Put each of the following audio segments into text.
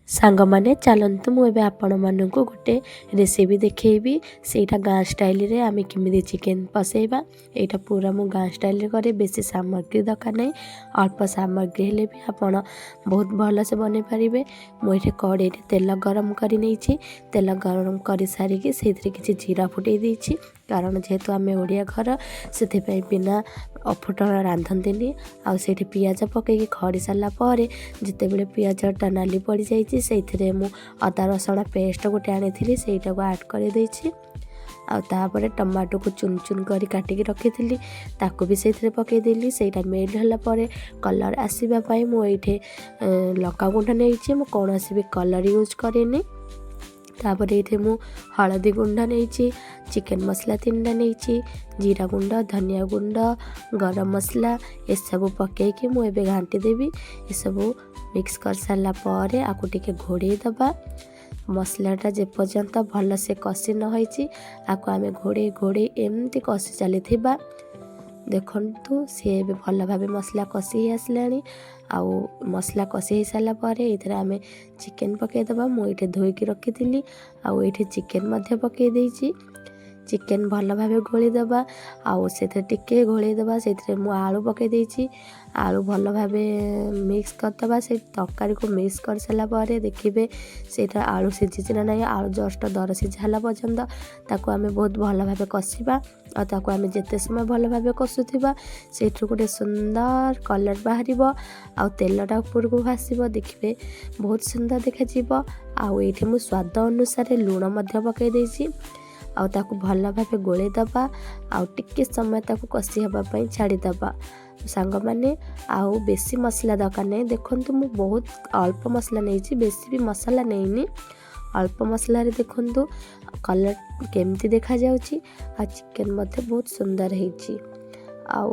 ସାଙ୍ଗମାନେ, ଚାଲନ୍ତୁ, ମୁଁ ଏବେ ଆପଣମାନଙ୍କୁ ଗୋଟେ ରେସିପି ଦେଖେଇବି। ସେଇଟା ଗାଁ ଷ୍ଟାଇଲରେ ଆମେ କେମିତି ଚିକେନ୍ ପସେଇବା। ଏଇଟା ପୁରା ମୁଁ ଗାଁ ଷ୍ଟାଇଲରେ କରେ। ବେଶୀ ସାମଗ୍ରୀ ଦରକାର ନାହିଁ। ଅଳ୍ପ ସାମଗ୍ରୀ ହେଲେ ବି ଆପଣ ବହୁତ ଭଲସେ ବନେଇ ପାରିବେ। ମୁଁ ଏଠି କଡ଼େଇରେ ତେଲ ଗରମ କରି ନେଇଛି। ତେଲ ଗରମ କରିସାରିକି ସେଇଥିରେ କିଛି ଜିରା ଫୁଟେଇ ଦେଇଛି, କାରଣ ଯେହେତୁ ଆମେ ଓଡ଼ିଆ ଘର, ସେଥିପାଇଁ ବିନା ଫୁଟଣ ରାନ୍ଧନ୍ତିନି। ଆଉ ସେଇଠି ପିଆଜ ପକାଇକି ଖଡ଼ି ସାରିଲା ପରେ, ଯେତେବେଳେ ପିଆଜଟା ନାଲି ପଡ଼ିଯାଇଛି, ସେଇଥିରେ ମୁଁ ଅଦା ରସୁଣ ପେଷ୍ଟ ଗୋଟେ ଆଣିଥିଲି, ସେଇଟାକୁ ଆଡ଼୍ କରିଦେଇଛି। ଆଉ ତାପରେ ଟମାଟୋକୁ ଚୁନ ଚୁନ କରି କାଟିକି ରଖିଥିଲି, ତାକୁ ବି ସେଇଥିରେ ପକାଇଦେଲି। ସେଇଟା ମେଲ୍ଟ ହେଲା ପରେ କଲର୍ ଆସିବା ପାଇଁ ମୁଁ ଏଇଠି ଲଙ୍କାଗୁଣ୍ଡ ନେଇଛି। ମୁଁ କୌଣସି ବି କଲର୍ ୟୁଜ୍ କରେନି। ତାପରେ ଏଇଠି ମୁଁ ହଳଦୀ ଗୁଣ୍ଡ ନେଇଛି, ଚିକେନ୍ ମସଲା ତିନିଟା ନେଇଛି, ଜିରା ଗୁଣ୍ଡ, ଧନିଆ ଗୁଣ୍ଡ, ଗରମ ମସଲା, ଏସବୁ ପକାଇକି ମୁଁ ଏବେ ଘାଣ୍ଟି ଦେବି। ଏସବୁ ମିକ୍ସ କରିସାରିଲା ପରେ ଆକୁ ଟିକେ ଘୋଡ଼େଇ ଦେବା। ମସଲାଟା ଯେପର୍ଯ୍ୟନ୍ତ ଭଲସେ କଷି ନ ହେଇଛି, ଆକୁ ଆମେ ଘୋଡ଼େଇ ଘୋଡ଼େଇ ଏମିତି କଷି ଚାଲିଥିବା। ଦେଖନ୍ତୁ, ସିଏ ଏବେ ଭଲ ଭାବେ ମସଲା କଷି ହେଇ ଆସିଲାଣି। ଆଉ ମସଲା କଷି ହେଇସାରିଲା ପରେ ଏଇଥିରେ ଆମେ ଚିକେନ୍ ପକାଇଦେବା। ମୁଁ ଏଇଠି ଧୋଇକି ରଖିଥିଲି ଆଉ ଏଇଠି ଚିକେନ୍ ମଧ୍ୟ ପକାଇ ଦେଇଛି। ଚିକେନ୍ ଭଲ ଭାବେ ଗୋଳେଇ ଦେବା ଆଉ ସେଥିରେ ଟିକେ ଘୋଡ଼େଇ ଦେବା। ସେଇଥିରେ ମୁଁ ଆଳୁ ପକାଇ ଦେଇଛି। ଆଳୁ ଭଲ ଭାବେ ମିକ୍ସ କରିଦେବା। ସେଇ ତରକାରୀକୁ ମିକ୍ସ କରିସାରିଲା ପରେ ଦେଖିବେ ସେଇଟା ଆଳୁ ସିଝିଛି ନା ନାହିଁ। ଆଳୁ ଜଷ୍ଟ ଦର ସିଝା ହେଲା ପର୍ଯ୍ୟନ୍ତ ତାକୁ ଆମେ ବହୁତ ଭଲ ଭାବେ କଷିବା। ଆଉ ତାକୁ ଆମେ ଯେତେ ସମୟ ଭଲ ଭାବେ କଷୁଥିବା, ସେଇଥିରୁ ଗୋଟେ ସୁନ୍ଦର କଲର୍ ବାହାରିବ ଆଉ ତେଲଟା ଉପରକୁ ଭାସିବ। ଦେଖିବେ, ବହୁତ ସୁନ୍ଦର ଦେଖାଯିବ। ଆଉ ଏଇଠି ମୁଁ ସ୍ୱାଦ ଅନୁସାରେ ଲୁଣ ମଧ୍ୟ ପକାଇ ଦେଇଛି। ଆଉ ତାକୁ ଭଲ ଭାବେ ଗୋଳେଇ ଦେବା ଆଉ ଟିକେ ସମୟ ତାକୁ କଷି ହେବା ପାଇଁ ଛାଡ଼ିଦେବା। ସାଙ୍ଗମାନେ, ଆଉ ବେଶୀ ମସଲା ଦରକାର ନାହିଁ। ଦେଖନ୍ତୁ, ମୁଁ ବହୁତ ଅଳ୍ପ ମସଲା ନେଇଛି, ବେଶୀ ବି ମସଲା ନେଇନି। ଅଳ୍ପ ମସଲାରେ ଦେଖନ୍ତୁ କଲର୍ କେମିତି ଦେଖାଯାଉଛି ଆଉ ଚିକେନ୍ ମଧ୍ୟ ବହୁତ ସୁନ୍ଦର ହେଇଛି। ଆଉ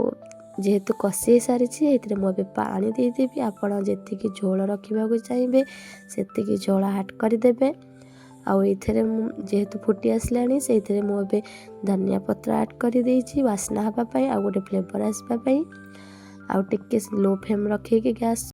ଯେହେତୁ କଷି ହେଇସାରିଛି, ଏଥିରେ ମୁଁ ଏବେ ପାଣି ଦେଇଦେବି। ଆପଣ ଯେତିକି ଝୋଳ ରଖିବାକୁ ଚାହିଁବେ, ସେତିକି ଝୋଳ ଆଡ଼୍ କରିଦେବେ। ଆଉ ଏଇଥିରେ ମୁଁ ଯେହେତୁ ଫୁଟି ଆସିଲାଣି, ସେଇଥିରେ ମୁଁ ଏବେ ଧନିଆ ପତ୍ର ଆଡ଼୍ କରିଦେଇଛି ବାସ୍ନା ହେବା ପାଇଁ ଆଉ ଗୋଟେ ଫ୍ଲେଭର୍ ଆସିବା ପାଇଁ। ଆଉ ଟିକେ ଲୋ ଫ୍ଲେମ୍ ରଖିକି ଗ୍ୟାସ୍